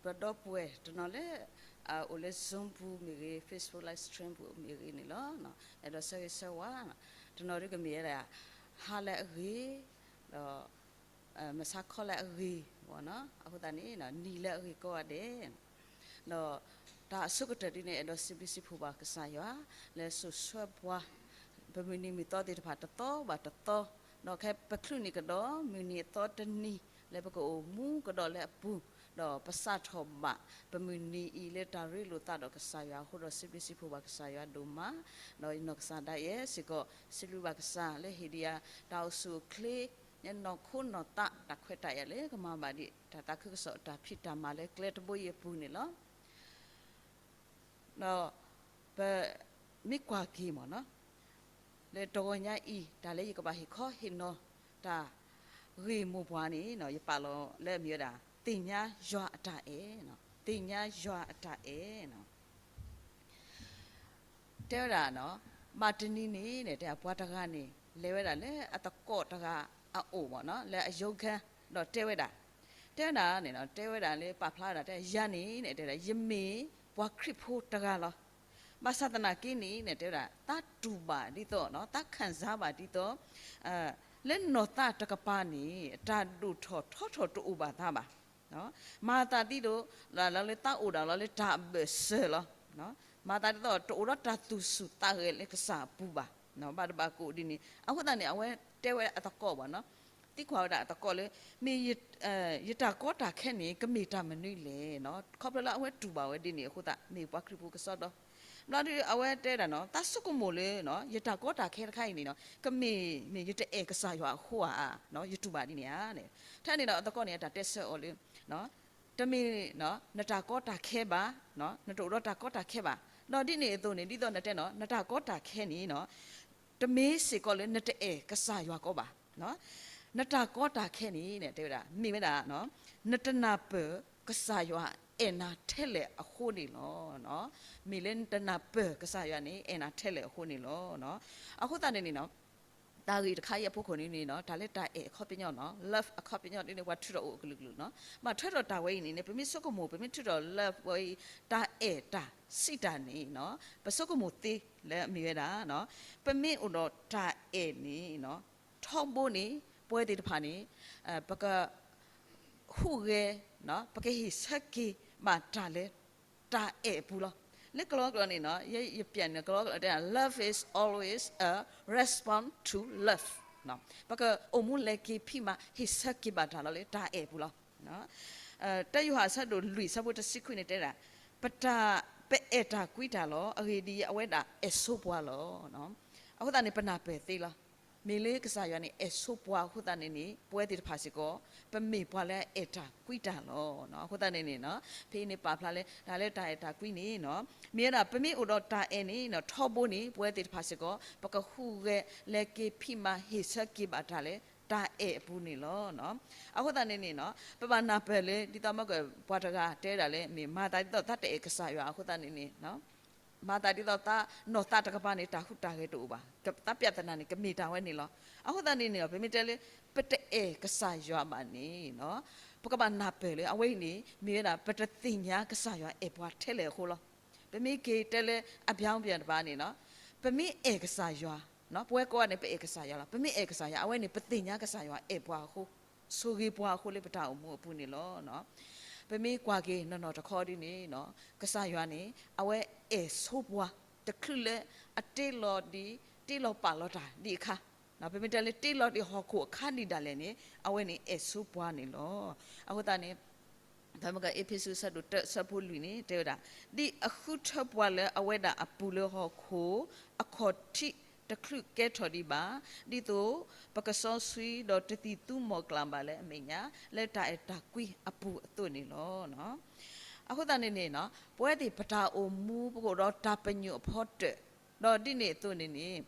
ဒီးဒီပုၢ်ဝဲၢ်တနီၤလၢ အိၣ်လၢ Zoom ပူၤမ့ၢ်ဂ့ၤ, Facebook live stream ပူၤမ့ၢ်ဂ့ၤန့ၣ်လီၤ. အဲၣ်ဒိးဆၢဂ့ၤဆၢဝါ, တနီၤဒုကမ့ၢ်ဝဲဒၣ် ဟါလၢအဂ့ၤ, ဒီး မုၢ်ဆါခီလၢအဂ့ၤ, အဃိသတးန့ၣ် နံၤလၢအဂ့ၤကိးဂၤဒဲး, ဒီးတၢ်အဆိကတၢၢ်ဒ်န့ၣ် အဲၣ်ဒိးစံးဘျုးစံးဖှိၣ်ဘၣ်ကစၢ်ယွၤ လၢစိာ်ဆှၢပှၤ ပမုၢ်နံၤမုၢ်သီသ့ၣ်တဖၣ်တသီဘၣ်တသီ, ဒီးခဲပချုးန့ၢ်ကဒီး မုၢ်နံၤအသီတနံၤ လၢပကအိၣ်မူကဒီးလၢအပူၤ, ဒီးပစးထီၣ်ဘၣ် ပမုၢ်နံၤအံၤလၢတၢ်ရ့လိာ်သးဒီးကစၢ်ယွၤအဃိဒီး စံးဘျုးစံးဖှိၣ်ဘၣ်ကစၢ်ယွၤဒိၣ်မး, ဒီးယနီၢ်ကစၢ်ဒၣ်ယဲစ့ၢ်ကီး စံးဘျုးဘၣ်ကစၢ်လၢဟ့ၣ်ဒံးယၤ တၢ်အိၣ်ဆူၣ်အိၣ်ချ့ လၢနီၢ်ခိနီၢ်သး တၢ်ခွဲးတၢ်ယာ်လၢကမၤဘၣ်ဒံး တၢ်သးခုကစီၣ်အတၢ်ဖံးတၢ်မၤလၢကျဲတဘိအံၤအပူၤန့ၣ်လီၤ. ဒီး ပမ့ၢ်ကွၢ်က့ၤမ့ၢ်နီၤ လၢတဂီၤညါအံၤ တၢ်လၢယကဘၣ်ဟ့ၣ်ခီဟ့ၣ်နီၤ တၢ်ဂ့ၢ်မိၢ်ပှၢ်န့ၣ် ယပာ်လီၤလၢအမ့ၢ်ဝဲဒၣ် သ့ၣ်ညါယွၤအတၢ်အဲၣ်, သ့ၣ်ညါယွၤအတၢ်အဲၣ် တဲဝဲဒၣ်, ဘၣ်တနံၤန့ၣ် တဲပှၤတဂၤန့ၣ် လဲၤဝဲဒၣ်လၢအသကိးတဂၤအအိၣ်မ့ၢ်နီၤ လၢအယိၤခါ ဒီးတဲဝဲဒၣ်, တဲဝဲဒၣ်န့ၣ် တဲဝဲဒၣ်လၢပာ်ဖျါဝဲဒၣ် တဲယၤန့ၣ် တဲဝဲဒၣ် ယမ့ၢ်ပှၤခရံာ်ဖိတဂၤလီၤ. ဘၣ်ဆၣ်သနာ်က့န့ၣ် တဲဝဲဒၣ် သးတူၢ်ဘၣ်ဒ်သိး သးခံစားဘၣ်ဒ်သိး လၢနီၢ်သးတကပၤန့ၣ် တၢ်ဒိၣ်ထီၣ်ထီထီၣ်တအိၣ်ဘၣ်သးဘၣ် မၤသးဒ်သိး လၢသးအိၣ်ဒၣ်လီၤလၢတၢ်အဘၢၣ်စၢၤလီၤ. မၤသးဒ်သိး တအိၣ်ဒီးတၢ်သူၣ်ဆူၣ်သးဂဲၤလၢကစၢ်အပူၤဘၣ်. ဘၣ်တဘၣ်ကအိၣ်ဒ်န့ၣ် အဃိသတးန့ၣ် အဝဲတဲဝဲအသကိးဘၣ်နီၤ, သံကွၢ်ဝဲဒၣ်အသကိးလၢ မ့ၢ် ယတၢ်ကီတၢ်ခဲန့ၣ် ကမ့ၢ်တၢ်မနုၤလဲၣ်နီၤ. ခီဖျိလၢအဝဲတူၢ်ဘၣ်ဝဲဒ်န့ၣ်အဃိသတး မ့ၢ်ပှၤခရံာ်ဖိကစီဒီ ဘျီဒုးအဝဲတဲဒၣ်နီၤ, သးဆိကမိၣ်လၢ ယတၢ်ကီတၢ်ခဲတခါအံၤန့ၣ်နီၤ ကမ့ၢ်မ့ၢ်ယတအဲၣ်ကစၢ်ယွၤအဃိဧါ, ယတူၢ်ဘၣ်ဒ်န့ၣ်ဧါ. ထဲန့ၣ်ဒီးအသကိးန့ၣ် အတၢ်တဲဆၢအီၤလၢ တမ့ၢ် နတၢ်ကီတၢ်ခဲဘၣ်, နတအိၣ်ဒီးတၢ်ကီတၢ်ခဲဘၣ်. ဒီးဒ်န့ၣ်အသိးန့ၣ် ဒ်သိးနတဲနီၤ နတၢ်ကီတၢ်ခဲန့ၣ် တမ့ၢ်စ့ၢ်ကီးလၢနတအဲၣ်ကစၢ်ယွၤကီးဘၣ်. နတၢ်ကီတၢ်ခဲန့ၣ် တဲဝဲဒၣ် မ့ၢ်ဝဲဒၣ် နတနၢ်ပၢၢ်ကစၢ်ယွၤအဲၣ်နၤထဲလဲၣ်အဃိန့ၣ်လီၤ. မ့ၢ်လၢနတနၢ်ပၢၢ်ကစၢ်ယွၤန့ၣ် အဲၣ်နၤထဲလဲၣ်အဃိန့ၣ်လီၤ. အဃိသတးန့ၣ်န့ၣ်နီၤ တၢ်ဂ့ၢ်တခါအံၤအဖီခိၣ်န့ၣ်န့ၣ်နီၤ တၢ်လၢတၢ်အဲၣ်အခီပညီနီၤ love အခီပညီဒ်န့ၣ် ပှၤထုးထီၣ်အိၣ်အကလုာ်ကလုာ်နီၤ. ဘၣ်ထွဲဒီးတၢ်ဝဲအံၤန့ၣ်န့ၣ် ပမ့ၢ်ဆိကမိၣ် ပမ့ၢ်ထုးထီၣ် love ဝဲအံၤ တၢ်အဲၣ်တၢ်စံးတၢ်န့ၣ်နီၤ ပဆိကမိၣ်သ့လၢအမ့ၢ်ဝဲဒၣ် ပမ့ၢ်အိၣ်ဒီးတၢ်အဲၣ်န့ၣ်နီၤ ထီဘိန့ၣ် ပဝဲသ့ၣ်တဖၣ်န့ၣ် ပက ဟူးဂဲၤ ပကဟ့ၣ်ဆၢက့ၤဘၣ်တၢ်လၢ တၢ်အဲၣ်အပူၤလီၤ. လၢကလီကလီန့ၣ်နီၤ ယ ယပျဲန့ၣ် ကလီကလီတဲ love is always a response to love ပကအိၣ်မူလဲၤက့ၤဖံးမၤဟ့ၣ်ဆၢက့ၤဘၣ်တၢ်လီၤလၢတၢ်အဲၣ်အပူၤလီၤ. တၢယိၤဟၣ် အဆၢဒိၣ်လွံၢ် အဆၢဖိတဆံခွံန့ၣ်တဲဒၣ် ပတၢ် ပအဲၣ်တၢ်ကွံတၢ်လီၤ. အဂ့ၢ်ဒ်အံၤ အဝဲဒၣ်အဲၣ်ဆိပှၤလီၤ. အဃိသတးန့ၣ် ပနၢ်ပၢၢ်သ့လီၤ. မ့ၢ်လၢကစၢ်ယွၤန့ၣ် အဲၣ်ဆိပှၤအဃိသတးန့ၣ်န့ၣ် ပဝဲသ့ၣ်တဖၣ်စ့ၢ်ကီး ပမ့ၢ်ပှၤလၢအအဲၣ်တၢ်ကွံတၢ်လီၤ. အဃိသတးန့ၣ်န့ၣ် ဖဲအံၤန့ၣ်ပာ်ဖျါလၢ တၢ်လၢတၢ်အဲၣ်တၢ်ကွံန့ၣ် မ့ၢ်ဝဲဒၣ် ပမ့ၢ်အိၣ်ဒီးတၢ်အဲၣ်န့ၣ် ထီဘိန့ၣ် ပဝဲသ့ၣ်တဖၣ်စ့ၢ်ကီး ပကဟူးဂဲၤလဲၤက့ၤဖံးမၤဟ့ၣ်ဆၢက့ၤဘၣ်တၢ်လၢ တၢ်အဲၣ်အပူၤန့ၣ်လီၤ. အဃိသတးန့ၣ်န့ၣ် ပဘၣ်နၢ်ပၢၢ်လၢ ဒ်သိးမ့ၢ်ကပှၤတဂၤတဲဝဲဒၣ်လၢ မ့ၢ်မၤသးဒ်သိးသးတအဲၣ်ကစၢ်ယွၤအဃိသတးန့ၣ်န့ၣ် မၤသးဒ်သိးသးနီၢ်သးတကပၤန့ၣ် တၢ်ဟူးတၢ်ဂဲၤတအိၣ်ဘၣ်. သးပြဿနာန့ၣ် ကမ့ၢ်တၢ်ဝဲန့ၣ်လီၤ. အဃိသတးန့ၣ်န့ၣ် ပမ့ၢ်တဲလၢ ပတအဲၣ်ကစၢ်ယွၤဘၣ်န့ၣ် ပကဘၣ်နၢ်ပၢၢ်လၢ အဝဲအံၤန့ၣ် မ့ၢ်ဝဲဒၣ် ပတသ့ၣ်ညါကစၢ်ယွၤအဲၣ်ပှၤထဲလဲၣ်အဃိလီၤ. ပမ့ၢ်က့ၤတဲလၢအဘျါဘျါတပၤန့ၣ် ပမ့ၢ်အဲၣ်ကစၢ်ယွၤ ပဝဲကိးဂၤန့ၣ် ပအဲၣ်ကစၢ်ယွၤလီၤ. ပမ့ၢ်အဲၣ်ကစၢ်ယွၤ အဝဲန့ၣ် ပသ့ၣ်ညါကစၢ်ယွၤအဲၣ်ပှၤအဃိ ဆိၣ်ဂ့ၤပှၤအဃိလၢပတၢ်အိၣ်မူအပူၤန့ၣ်လီၤ. ပမ့ၢ်ကွၢ်က့ၤနီၢ်နီၢ်တခီဒ်န့ၣ် ကစၢ်ယွၤန့ၣ် အဝဲအဲၣ်ဆိပှၤ တချုးလၢအတ့လီၤဒံး တ့လီၤပာ်လီၤတၢ်ဒံးအခါ, ပမ့ၢ်တဲလၢတ့လီၤဒံးဟီၣ်ခိၣ်အခါဒံးဒၣ်လဲာ်န့ၣ် အဝဲန့ၣ်အဲၣ်ဆိပှၤန့ၣ်လီၤ. အဃိသတးန့ၣ် ဖဲမ့ၢ်ကအ့းဖ့းစူး အဆၢဒိၣ်တၢ အဆၢဖိလွံၢ်န့ၣ် တဲဝဲဒၣ်, ဒ်အဃုထၢပှၤလၢအဝဲဒၣ်အပူၤလၢဟီၣ်ခိၣ် အခီၣ်ထံးတချုးကဲထီၣ်ဒံးဘၣ်, ဒ်သိးပကစီဆှံဒီးတသံၣ်သူမီၢ်ကျၢ်ဘၣ်လၢအမဲာ်ညါ လၢတၢ်အဲၣ်တၢ်ကွံအပူၤအသိးန့ၣ်လီၤ. အဃိသတးန့ၣ်န့ၣ် ပဝဲသ့ၣ်ပတၢ်အိၣ်မူ ပကအိၣ်ဒီးတၢ်ပညိၣ်အဖီတၢၣ်, ဒီးဒ်န့ၣ်အသိးန့ၣ်န့ၣ်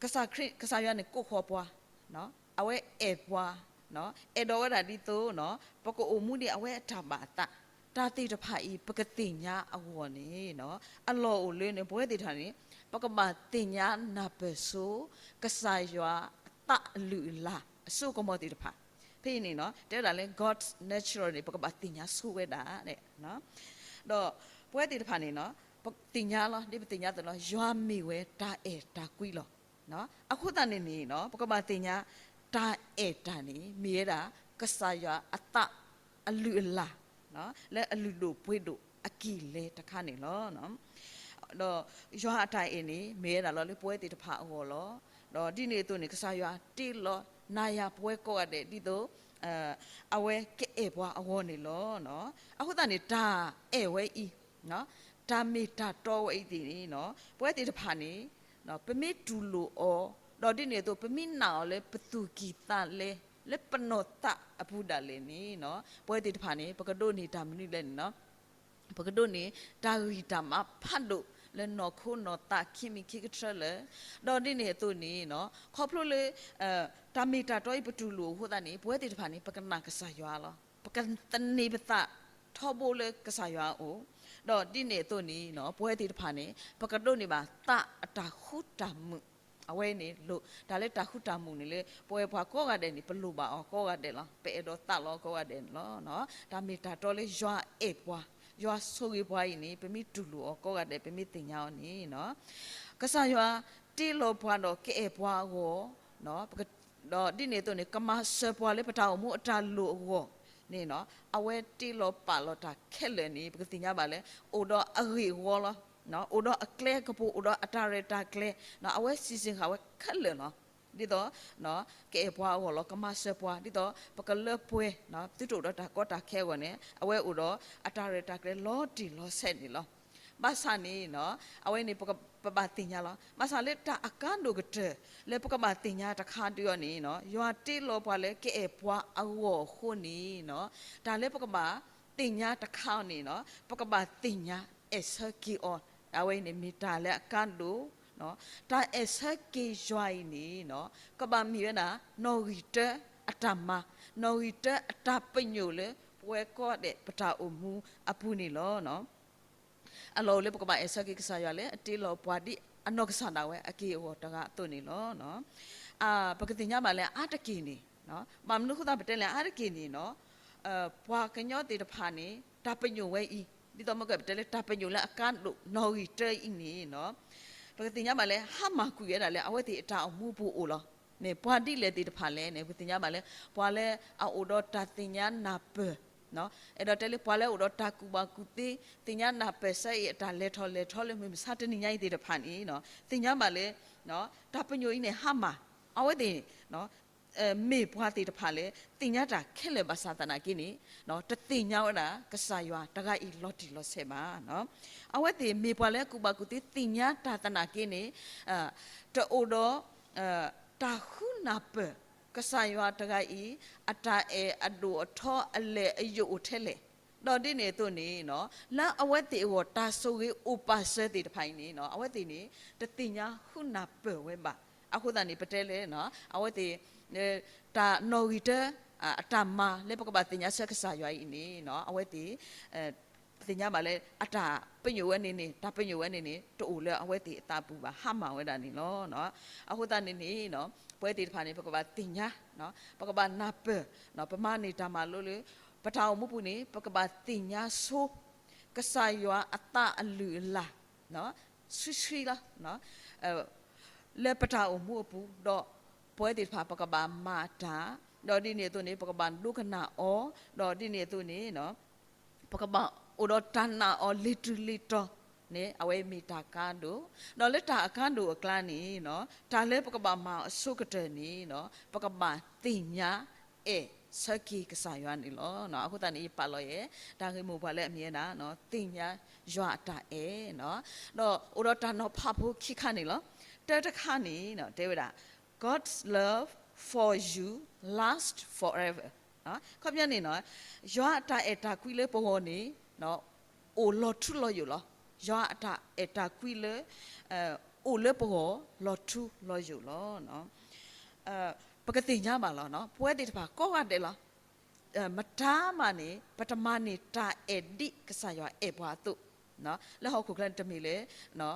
ကစၢ်ခရံာ် ကစၢ်ယွၤန့ၣ်ကိးဃီၤပှၤ, အဝဲအဲၣ်ပှၤ, အဲၣ်ဒိးဝဲဒၣ်ဒ်သိး ပကအိၣ်မူဒ်အဝဲအတၢ်ဘၣ်အသး, တၢ်သ့ၣ်တဖၣ်အံၤ ပကသ့ၣ်ညါအဂီၢ်န့ၣ် အလီၢ်အိၣ်လၢန့ၣ် ပဝဲသ့ၣ်တဖၣ်န့ၣ် ပကဘၣ်သ့ၣ်ညါနၢ်ပၢၢ်ဆိ ကစၢ်ယွၤအသးအလုၢ်အလၢ် အစိအကမီၤသ့ၣ်တဖၣ် ဖဲအံၤန့ၣ်နီၤ တဲဝဲဒၣ်လၢ God's nature န့ၣ် ပကဘၣ်သ့ၣ်ညါဆိဝဲဒၣ် ဒီးပဝဲသ့ၣ်တဖၣ်န့ၣ်နီၤ ပသ့ၣ်ညါလီၤ ဒ်ပသ့ၣ်ညါအသိးလီၤ ယွၤမ့ၢ်ဝဲတၢ်အဲၣ်တၢ်ကွံလီၤ. အဃိသတးန့ၣ်န့ၣ်နီၤ ပကဘၣ်သ့ၣ်ညါ တၢ်အဲၣ်တၢ်န့ၣ် မ့ၢ်ဝဲဒၣ် ကစၢ်ယွၤအသးအလုၢ်အလၢ် လၢအလုၢ်ဒိၣ်ပှ့ၤဒိၣ်အကံၢ်လဲတခါန့ၣ်လီၤ. ဒီးယွၤအတၢ်အဲၣ်န့ၣ် မ့ၢ်ဝဲဒၣ်လီၤလၢပဝဲသ့ၣ်တဖၣ်အဂီၢ်လီၤ. ဒီးဒ်န့ၣ်အသိးန့ၣ် ကစၢ်ယွၤတ့လီၤနၤယၤပဝဲကိးဂၤဒဲးဒ်သိး အဝဲကအဲၣ်ပှၤအဂီၢ်န့ၣ်လီၤ. အဃိသတးန့ၣ် တၢ်အဲၣ်ဝဲအံၤ တၢ်မ့ၢ်တၢ်တီဝဲအံၤသ့ၣ်န့ၣ် ပဝဲသ့ၣ်တဖၣ်န့ၣ် ပမ့ၢ်တူၢ်လိာ်အီၤ ဒီးဒ်န့ၣ်အသိး ပမ့ၢ်နာ်အီၤလၢပသူၣ်ကံၢ်သးလဲ လၢပနီၢ်သးအပူၤဒၣ်လဲာ်န့ၣ် ပဝဲသ့ၣ်တဖၣ်န့ၣ် ပကဒိးန့ၢ်တၢ်မနုၤလဲၣ်န့ၣ်နီၤ ပကဒိးန့ၢ်တၢ်ဂံၢ်တၢ်ဘါဖးဒိၣ်လၢနီၢ်ခိနီၢ်သးခံမံၤခံကတၢၢ်လၢာ်, ဒီးဒ်န့ၣ်အသိးန့ၣ် ခီဖျိလၢ တၢ်မ့ၢ်တၢ်တီအံၤပတူၢ်လိာ်အဃိသတးန့ၣ် ပဝဲသ့ၣ်တဖၣ်န့ၣ် ပကနာ်ကစၢ်ယွၤလီၤ. ပကသန့ၤပသးထီဘိလၢကစၢ်ယွၤအအိၣ်, ဒီးဒ်န့ၣ်အသိးန့ၣ် ပဝဲသ့ၣ်တဖၣ်န့ၣ် ပကဒိးန့ၢ်ဘၣ်သးအတၢ်ဃူတၢ်မုာ် အဝဲန့ၣ် တၢ်လၢတၢ်ဃူတၢ်မုာ်န့ၣ်လၢ ပဝဲပှၤကိးဂၤဒဲးန့ၣ် ပလိၣ်ဘၣ်အီၤကိးဂၤဒဲးလီၤ. ပအဲၣ်ဒိးသးလီၤကိးဂၤဒဲးန့ၣ်လီၤ. တၢ်မ့ၢ်တၢ်တီလၢယွၤအဲၣ်ပှၤ, ယွၤဆိၣ်ဂ့ၤပှၤအံၤန့ၣ် ပမ့ၢ်တူၢ်လိာ်အီၤကိးဂၤဒဲး ပမ့ၢ်သ့ၣ်ညါအီၤန့ၣ် ကစၢ်ယွၤတ့လီၤပှၤဒီးကအဲၣ်ပှၤအဂီၢ်, ဒီးဒ်န့ၣ်အသိးန့ၣ် ကမၤစၢၤပှၤလၢပတၢ်အိၣ်မူအတၢ်လိၣ်အဂီၢ်န့ၣ် အဝဲတ့လီၤပာ်လီၤတၢ်ခဲလၢာ်န့ၣ် ပကသ့ၣ်ညါဘၣ်လၢ အိၣ်ဒီးအဂ့ၢ်အဝီလီၤ. အိၣ်ဒီးအကျဲကပူၤ အိၣ်ဒီးအတၢ်ရဲၣ်တၢ်ကျဲၤ, အဝဲစံးစ့ၢ်ဃာ်ဝဲခဲလၢာ်လီၤ. ဒ်သိး ကအဲၣ်ပှၤအဂီၢ်လီၤ, ကမၤစၢၤပှၤ ဒ်သိး ပကလၢပှဲၤ သုတအိၣ်ဒီးတၢ်ကီတၢ်ခဲအဂီၢ်န့ၣ် အဝဲအိၣ်ဒီးအတၢ်ရဲၣ်တၢ်ကျဲၤလီၤတံၢ်လီၤဆဲးန့ၣ်လီၤ. ဘၣ်ဆၣ်န့ၣ် အဝဲန့ၣ် ပဘၣ်သ့ၣ်ညါလီၤ. ဘၣ်ဆၣ်လၢတၢ်အကါဒိၣ်ကတၢၢ် လၢပကဘၣ်သ့ၣ်ညါတခါဒုအီၤန့ၣ် ယွၤတ့လီၤပှၤလၢကအဲၣ်ပှၤအဂီၢ်အဃိန့ၣ် တၢ်လၢပကဘၣ်သ့ၣ်ညါတခါအီၤန့ၣ် ပကဘၣ်သ့ၣ်ညါအဲၣ်ဆၢက့ၤအီၤ, အဝဲအံၤန့ၣ်မ့ၢ်တၢ်လၢအကါဒိၣ် တၢ်အဲၣ်ဆၢက့ၤယွၤအံၤန့ၣ် ကဘၣ်မ့ၢ်ဝဲဒၣ် နီၣ်ဂံၢ်တၢအတၢ်မၤ, နီၣ်ဂံၢ်တၢအတၢ်ပညိၣ်လၢ ပဝဲကိးဂၤဒဲးပတၢ်အိၣ်မူအပူၤန့ၣ်လီၤ. အလီၢ်အိၣ်လၢပကဘၣ်အဲၣ်ဆၢက့ၤကစၢ်ယွၤလၢအတ့လီၤပှၤဒ်အနီၢ်ကစၢ်ဒၣ်ဝဲအက့ၢ်အဂီၤတဂၤအသိးန့ၣ်လီၤ. ပကသ့ၣ်ညါဘၣ်လၢအါတက့ၢ်န့ၣ် ဘၣ်မနုၤအဃိသတးပတဲလဲၣ်အါတက့ၢ်န့ၣ် ပှၤကညီသ့ၣ်တဖၣ်န့ၣ် တၢ်ပညိၣ်ဝဲအံၤ ဒ်သိးမ့ၢ်ကပတဲလၢတၢ်ပညိၣ်လၢအကါဒိၣ်နီၣ်ဂံၢ်တၢအံၤန့ၣ် ပကသ့ၣ်ညါဘၣ်လၢ ဟါမၢ်ကွံာ်ဝဲဒၣ်လၢအဝဲသ့ၣ်အတၢ်အိၣ်မူပူၤအိၣ်လီၤ. မ့ၢ်ပှၤဒ်လဲၣ်သ့ၣ်တဖၣ်လဲၣ်န့ၣ် ပကသ့ၣ်ညါဘၣ်လၢ ပှၤလၢအအိၣ်ဒီးတၢ်သ့ၣ်ညါနၢ်ပၢၢ် အဲၣ်ဒိးတဲလၢပှၤလၢအအိၣ်ဒီးတၢ်ကူၣ်ဘၣ်ကူၣ်သ့ သ့ၣ်ညါနၢ်ပၢၢ်ဆၢအံၤအတၢ်လဲၤထီၣ်လဲၤထီလၢမုၢ်မဆါတနံၤညါအံၤသ့ၣ်တဖၣ်န့ၣ် သ့ၣ်ညါဘၣ်လၢ တၢ်ပညိၣ်အံၤန့ၣ် ဟါမၢ် အဝဲသ့ၣ် မ့ၢ်ပှၤသ့ၣ်တဖၣ်လၢ သ့ၣ်ညါတၢ်ခဲလၢာ်ဘၣ်ဆၣ်သနာ်က့န့ၣ် တသ့ၣ်ညါဝဲဒၣ် ကစၢ်ယွၤတဂၤအံၤလီၤတံၢ်လီၤဆဲးဘၣ်. အဝဲသ့ၣ်မ့ၢ်ပှၤလၢကူၣ်ဘၣ်ကူၣ်သ့သ့ၣ်ညါတၢ်သနာ်က့န့ၣ် တအိၣ်ဒီး တၢ်ဃုနၢ်ပၢၢ် ကစၢ်ယွၤတဂၤအံၤ အတၢ်အဲၣ်အဒိၣ်အထီအလဲၢ်အယိာ်အိၣ်ထဲလဲၣ်, ဒီးဒ်န့ၣ်အသိးန့ၣ် လၢအဝဲသ့ၣ်အဂီၢ်တၢ်ဆိၣ်ဂ့ၤအိၣ်ပာ်စၢၤသ့ၣ်တဖၣ်အံၤန့ၣ် အဝဲသ့ၣ်န့ၣ် တသ့ၣ်ညါဃုနၢ်ပၢၢ်ဝဲဘၣ်. အဃိသတးန့ၣ် ပတဲလၢ အဝဲသ့ၣ် တၢ်နီၣ်ဂံၢ်တၢ အတၢ်မၤလၢပကဘၣ်သ့ၣ်ညါဆၢကစၢ်ယွၤအံၤန့ၣ် အဝဲသ့ၣ် ပသ့ၣ်ညါဘၣ်လၢ အတၢ်ပညိၣ်ဝဲန့ၣ်န့ၣ် တၢ်ပညိၣ်ဝဲန့ၣ်န့ၣ် တအိၣ်လၢအဝဲသ့ၣ်အသးပူၤဘၣ် ဟါမၢ်ဝဲဒၣ်န့ၣ်လီၤ. အဃိသတးန့ၣ်န့ၣ် ပဝဲသ့ၣ်တဖၣ်န့ၣ် ပကဘၣ်သ့ၣ်ညါ ပကဘၣ်နၢ်ပၢၢ် ပမၤန့ၢ်တၢ်မၤလိလၢ ပတၢ်အိၣ်မူပူၤန့ၣ် ပကဘၣ်သ့ၣ်ညါဆိ ကစၢ်ယွၤအသးအလုၢ်အလၢ် ဆှံဆှံလီၤ လၢပတၢ်အိၣ်မူအပူၤ ဒီးပဝဲသ့ၣ်တဖၣ် ပကဘၣ်မၤတၢ် ဒီးဒ်န့ၣ်အသိးန့ၣ် ပကဘၣ်ဒိကနၣ်အီၤ ဒီးဒ်န့ၣ်အသိးန့ၣ် ပကဘၣ်အိၣ်ဒီးတၢ်နာ်အီၤလီၤတံၢ်လီၤဆဲးန့ၣ် အဝဲမ့ၢ်တၢ်ကါဒိၣ်, ဒီးလၢတၢ်အကါဒိၣ်အကျါန့ၣ် တၢ်လၢပကဘၣ်မၤအဆိကတၢၢ်န့ၣ် ပကဘၣ်သ့ၣ်ညါအဲၣ်ဆၢက့ၤကစၢ်ယွၤန့ၣ်လီၤ. အဃိသတးန့ၣ် ယပာ်လီၤယဲ တၢ်ဂ့ၢ်မိၢ်ပှၢ်လၢအမ့ၢ်ဝဲဒၣ် သ့ၣ်ညါယွၤအတၢ်အဲၣ်, ဒီးအိၣ်ဒီးတၢ်နီၤဖးဖိခံခါန့ၣ်လီၤ. တၢတခါန့ၣ် တဲဝဲဒၣ် God's love for you last forever. ခီပညီန့ၣ် ယွၤအတၢ်အဲၣ်တၢ်ကွံလၢပဂီၢ်န့ၣ် အိၣ်လီၤထူလီၤယိာ်လီၤ. ယွၤအတၢ်အဲၣ်တၢ်ကွံလၢ အိၣ်လၢပဂီၢ်လီၤထူလီၤယိာ်လီၤ. ပကသ့ၣ်ညါဘၣ်လီၤ ပဝဲသ့ၣ်တဖၣ်ကိးဂၤဒဲးလီၤ. မတၤမးန့ၣ် ပတမၤန့ၢ်တၢ်အဲၣ်ဒ်ကစၢ်ယွၤအဲၣ်ပှၤအသိး လၢဟီၣ်ခိၣ်ချၢန့ၣ် တမ့ၢ်လၢ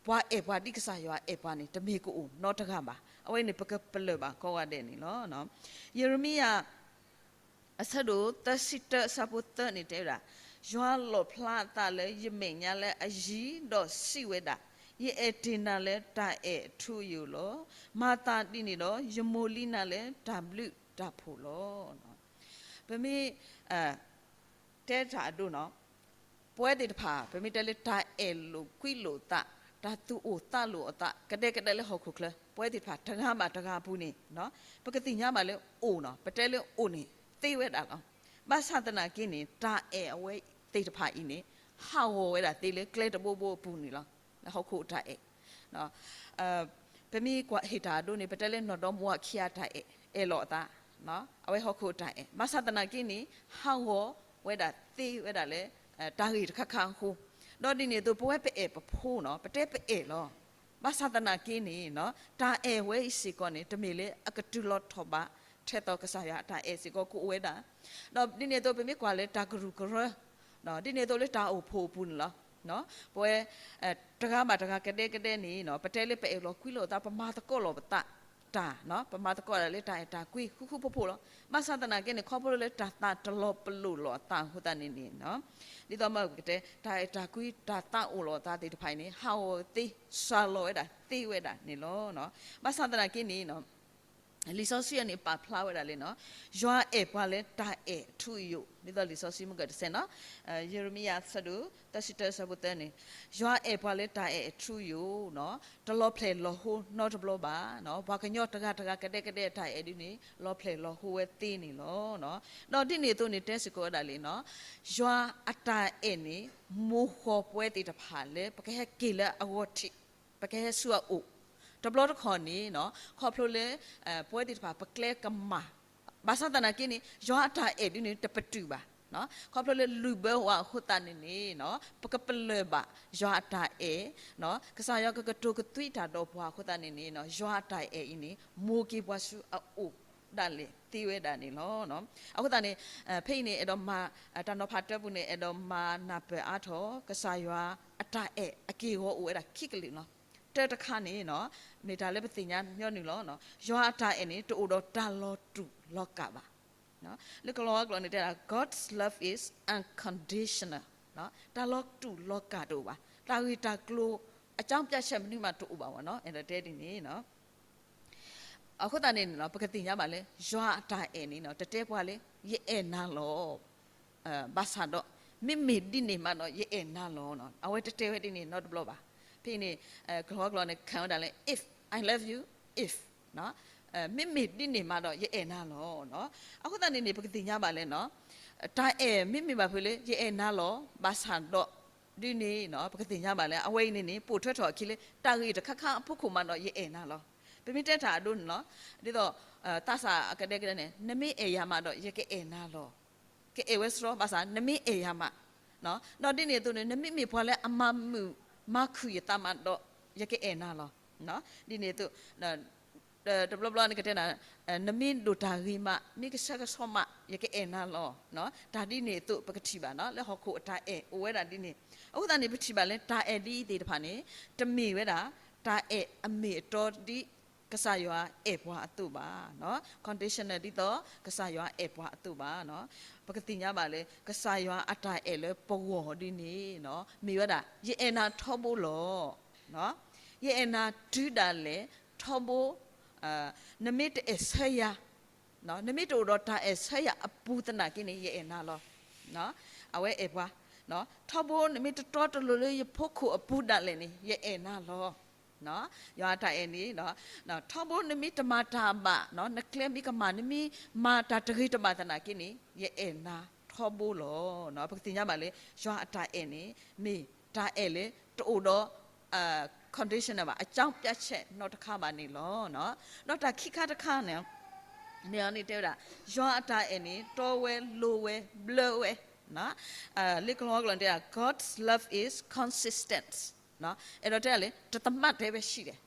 ပှၤအဲၣ်ပှၤဒ်ကစၢ်ယွၤအဲၣ်ပှၤန့ၣ် တမ့ၢ်ကအိၣ်နီတဂၤဘၣ်. အဝဲန့ၣ် ပကပလၢၢ်ဘၣ်ကိးဂၤဒဲးန့ၣ်လီၤ. ယံးရမံယၤ အဆၢဒိၣ်သၢဆံတၢ အဆၢဖိသၢန့ၣ်တဲဝဲဒၣ်, ယွၤလီၣ်ဖျါအသးလၢယမဲာ်ညါလၢအယံၤဒီးစံးဝဲဒၣ်, ယအဲၣ်တ့ၢ်နၤလၢတၢ်အဲၣ်အထူအယိာ်လီၤ. မၤသးဒ်န့ၣ်ဒီး ယမိၢ်လံနၤလၢတၢ်ဘျုးတၢ်ဖှိၣ်လီၤ. ပမ့ၢ် တဲတၢ်အဒိနီၤ, ပဝဲသ့ၣ်တဖၣ် ပမ့ၢ်တဲလၢတၢ်အဲၣ်လိာ်ကွံလိာ်အသး, တၢ်သူၣ်အိၣ်သးလိာ်အသး ကဒဲကဒဲလၢဟီၣ်ခိၣ်ချၢ ပဝဲသ့ၣ်တဖၣ်တဂၤဘၣ်တဂၤအပူၤန့ၣ် ပကသ့ၣ်ညါဘၣ်လၢအိၣ်နီၤ, ပတဲလၢအိၣ်န့ၣ် သ့ဝဲဒၣ်လီၤ. ဘၣ်ဆၣ်သနာ်က့န့ၣ် တၢ်အဲၣ်အဝဲသ့ၣ်တဖၣ်အံၤန့ၣ် ဟးဂီၤဝဲဒၣ်သ့လၢကျဲတဘိဘိအပူၤန့ၣ်လီၤ. လၢဟီၣ်ခိၣ်အတၢ်အဲၣ် ပမ့ၢ်ကွၢ်ဟ့ၣ်တၢ်အဒိန့ၣ် ပတဲလၢနီၢ်ဒီမါဝၤခံဂၤအတၢ်အဲၣ် အဲၣ်လီၤအသး, အဝဲဟီၣ်ခိၣ်အတၢ်အဲၣ်, ဘၣ်ဆၣ်သနာ်က့န့ၣ် ဟးဂီၤဝဲဒၣ်သ့ဝဲဒၣ်လၢ တၢ်ဂ့ၢ်တခါခါအဃိ, ဒီးဒ်န့ၣ်အသိး ပဝဲပအဲၣ်ပဖိနီၤ, ပတဲပအဲၣ်လီၤ. ဘၣ်ဆၣ်သနာ်က့န့ၣ် တၢ်အဲၣ်ဝဲအံၤစ့ၢ်ကီးန့ၣ် တမ့ၢ်လၢအကတုၤလီၤထီၣ်ဘး ထဲသိးကစၢ်ယွၤအတၢ်အဲၣ်စ့ၢ်ကီးကအိၣ်ဝဲဒၣ်, ဒီးဒ်န့ၣ်အသိး ပမ့ၢ်ကွၢ်လၢတၢ်ကရူၢ်ကရၢ ဒ်န့ၣ်အသိးလၢတၢ်အိၣ်ဖှိၣ်အပူၤန့ၣ်လီၤ. ပဝဲ တဂၤဘၣ်တဂၤကဒဲကဒဲန့ၣ် ပတဲလၢပအဲၣ်လီၤကွံလိာ်အသး ပမၤသကိးလီၤပသးတၢ်, ပမၤသကိးဒၣ်လၢတၢ်အဲၣ်တၢ်ကွံဃူဃူဖိးဖိးလီၤ. ဘၣ်ဆၣ်သနာ်က့န့ၣ် ခီဖျိလၢတၢ်သးတလီၤပလိာ်လိာ်အသးအဃိသတးန့ၣ်န့ၣ် ဒ်သိးမ့ၢ်ကတဲ တၢ်အဲၣ်တၢ်ကွံတၢ်သးအိၣ်လိာ်အသးသ့ၣ်တဖၣ်အံၤန့ၣ် ဟးဂီၤသ့ စှၤလီၤဝဲဒၣ်သ့ဝဲဒၣ်န့ၣ်လီၤ. ဘၣ်ဆၣ်သနာ်က့န့ၣ် လံာ်စီဆှံအံၤန့ၣ် ပာ်ဖျါဝဲဒၣ်လၢ ယွၤအဲၣ်ပှၤလၢတၢ်အဲၣ်အထူအယိာ်, ဒ်သိးလံာ်စီဆှံမုၢ်ကၢၢ်တဆဲးနီၤ, ယံးရမံယၤ အဆၢဒိၣ်သၢဆံတၢ အဆၢဖိသၢန့ၣ်, ယွၤအဲၣ်ပှၤလၢတၢ်အဲၣ်အထူအယိာ်, တလီၤဖျဲၣ်လီၤဟိနီတဘျီဘၣ်. ပှၤကညီတဂၤတဂၤကဒဲကဒဲအတၢ်အဲၣ်ဒ်န့ၣ် လီၤဖျဲၣ်လီၤဟိဝဲသ့န့ၣ်လီၤ. ဒီးဒ်န့ၣ်အသိးန့ၣ် တဲစ့ၢ်ကီးဝဲဒၣ်လံ ယွၤအတၢ်အဲၣ်န့ၣ် မိၢ်ဃီၤပဝဲသ့ၣ်တဖၣ်လၢ ပကဟဲက့ၤလၢအဂီၢ်ထံး, ပကဟဲဆူအအိၣ်, တဘျီတခီၣ်န့ၣ် ခီဖျိလၢ ပဝဲသ့ၣ်တဖၣ်ပကျဲကမၣ်, ဘၣ်ဆၣ်သနာ်က့န့ၣ် ယွၤအတၢ်အဲၣ်ဒ်န့ၣ် တပတုာ်ဘၣ်. ခီဖျိလၢလုၢ်ဘၢဝဲအဃိသတးန့ၣ်န့ၣ် ပကပလၢၢ်ဘၣ်ယွၤအတၢ်အဲၣ်, ကစၢ်ယွၤကကတိၤကသွံတၢ်ဒီးပှၤအဃိသတးန့ၣ်န့ၣ် ယွၤအတၢ်အဲၣ်အံၤန့ၣ် မိၢ်က့ၤပှၤဆူအအိၣ်ဒၣ်လဲာ်သ့ဝဲဒၣ်န့ၣ်လီၤ. အဃိသတးန့ၣ် ဖဲအံၤန့ၣ် အဲၣ်ဒိးမၤ တၢ်နီၤဖးတၢပူၤန့ၣ် အဲၣ်ဒိးမၤနၢ်ပၢၢ်အါထီၣ် ကစၢ်ယွၤအတၢ်အဲၣ်အက့ၢ်အဂီၤအိၣ်ဝဲဒၣ်ခံကလုာ်လီၤ. တၢတခါန့ၣ် မ့ၢ်တၢ်လၢပသ့ၣ်ညါညီနုၢ်လီၤ. ယွၤအတၢ်အဲၣ်န့ၣ် တအိၣ်ဒီးတၢ်လီၤတူာ်လီၤကာ်ဘၣ်. လၢကလီၤဝါကျိာ်န့ၣ်တဲဒၣ် God's love is unconditional, တၢ်လီၤတူာ်လီၤကာ်တအိၣ်ဘၣ်, တၢ်ဂ့ၢ်တၢ်ကျိၤ အကြောင်းပြချက် မနုၤမးတအိၣ်ဘၣ်ဝဲနီၤ. အဲၣ်ဒိးတဲဒ်န့ၣ် အဃိသတးန့ၣ်န့ၣ် ပကသ့ၣ်ညါဘၣ်လၢ ယွၤအတၢ်အဲၣ်န့ၣ် တတဲပှၤလၢ ယအဲၣ်နၤလီၤ. ဘၣ်ဆၣ်ဒီး မ့မ့ၢ်ဒ်န့ၣ်မးဒီး ယအဲၣ်နၤလီၤ. အဝဲတတဲဝဲဒ်န့ၣ်နီတဘျီဘၣ်. ဖဲအံၤန့ၣ် ကလီၤဝါကျိာ်န့ၣ် ခံဝဲဒၣ်လၢ if, I love you, if, မ့မ့ၢ်ဒ်န့ၣ်မးဒီး ယအဲၣ်နၤလီၤ. အဃိသတးန့ၣ်န့ၣ် ပကသ့ၣ်ညါဘၣ်လၢ တၢ်အဲၣ်မ့မ့ၢ်ဘၣ်ဖဲလၢ ယအဲၣ်နၤလီၤ, ဘၣ်ဆၣ်ဒီး ဒ်န့ၣ် ပကသ့ၣ်ညါဘၣ်လၢ အဝဲအံၤန့ၣ်န့ၣ် ပိာ်ထွဲထီၣ်အခံလၢ တၢ်ဂ့ၢ်တခါခါအဖီခိၣ်မးဒီး ယအဲၣ်နၤလီၤ. ပမ့ၢ်တဲတၢ်အဒိန့ၣ်လီၤ. ဒ်သိး သးစၢ်အကဒဲကဒဲန့ၣ် နမ့ၢ်အဲၣ်ယၤမးဒီး ယကအဲၣ်နၤလီၤ. ကအဲၣ်ဝဲစရီ ဘၣ်ဆၣ် နမ့ၢ်အဲၣ်ယၤမး, ဒီးဒ်န့ၣ်အသိးန့ၣ် နမ့မ့ၢ်ပှၤလၢအမၤမုာ်မၤခုၣ်ယသးမးဒီး ယကအဲၣ်နၤလီၤ. ဒ်န့ၣ်အသိး တဘျီဘျီန့ၣ်ကတဲနၤ နမ့ၢ်ဒိၣ်တၢ်ဂ့ၤမး, မ့ၢ်ကဆှဲကဆှီမး ယကအဲၣ်နၤလီၤ. တၢ်ဒ်န့ၣ်အသိး ပကထံၣ်ဘၣ်နီၤ လၢဟီၣ်ခိၣ်အတၢ်အဲၣ်အိၣ်ဝဲဒၣ်ဒ်န့ၣ်. အဃိသတးန့ၣ် ပထံၣ်ဘၣ်လၢတၢ်အဲၣ်ဒ်အံၤသ့ၣ်တဖၣ်န့ၣ် တမ့ၢ်ဝဲဒၣ် တၢ်အဲၣ်အမ့ၢ်အတီဒ်ကစၢ်ယွၤအဲၣ်ပှၤအသိးဘၣ်. conditional ဒ်သိးကစၢ်ယွၤအဲၣ်ပှၤအသိးဘၣ်. ပကသ့ၣ်ညါဘၣ်လၢ ကစၢ်ယွၤအတၢ်အဲၣ်လၢပဂီၢ်ဒ်န့ၣ် မ့ၢ်ဝဲဒၣ် ယအဲၣ်နၤထီဘိလီၤ. ယအဲၣ်နၤတုၤဒၣ်လဲာ်ထီဘိ, နမ့ၢ်တအဲၣ်ဆၢယၤ, နမ့ၢ်တအိၣ်ဒီးတၢ်အဲၣ်ဆၢယၤအပူၤသနာ်က့န့ၣ် ယအဲၣ်နၤလီၤ. အဝဲအဲၣ်ပှၤ, ထီဘိနမ့ၢ်တတီတလိၤလၢယဖီခိၣ်အပူၤဒၣ်လဲာ်န့ၣ် ယအဲၣ်နၤလီၤ. ယွၤအတၢ်အဲၣ်န့ၣ် ထီဘိနမ့ၢ်တမၤတၢ်ဘၣ်, နကျဲမ့ၢ်ကမၣ် နမ့ၢ်မၤတၢ်တဂ့ၤတဘၣ်သနာ်က့န့ၣ် ယအဲၣ်နၤထီဘိလီၤ. ပကသ့ၣ်ညါဘၣ်လၢ ယွၤအတၢ်အဲၣ်န့ၣ် မ့ၢ်တၢ်အဲၣ်လၢတအိၣ်ဒီး conditional ဘၣ်, အကြောင်းပြချက် နီတခါဘၣ်န့ၣ်လီၤ. ဒီးတၢ်ခံခါတခါန့ၣ် န့ၣ်အန့ၣ်တဲဝဲဒၣ် ယွၤအတၢ်အဲၣ်န့ၣ် တီဝဲလိၤဝဲဘျၢဝဲ, လၢကလီၤဝါကျိာ်န့ၣ်တဲဒၣ် God's love is consistent. အဲၣ်ဒိးတဲဒၣ်လၢ တသမးတဲဝဲဆံးလဲၣ်.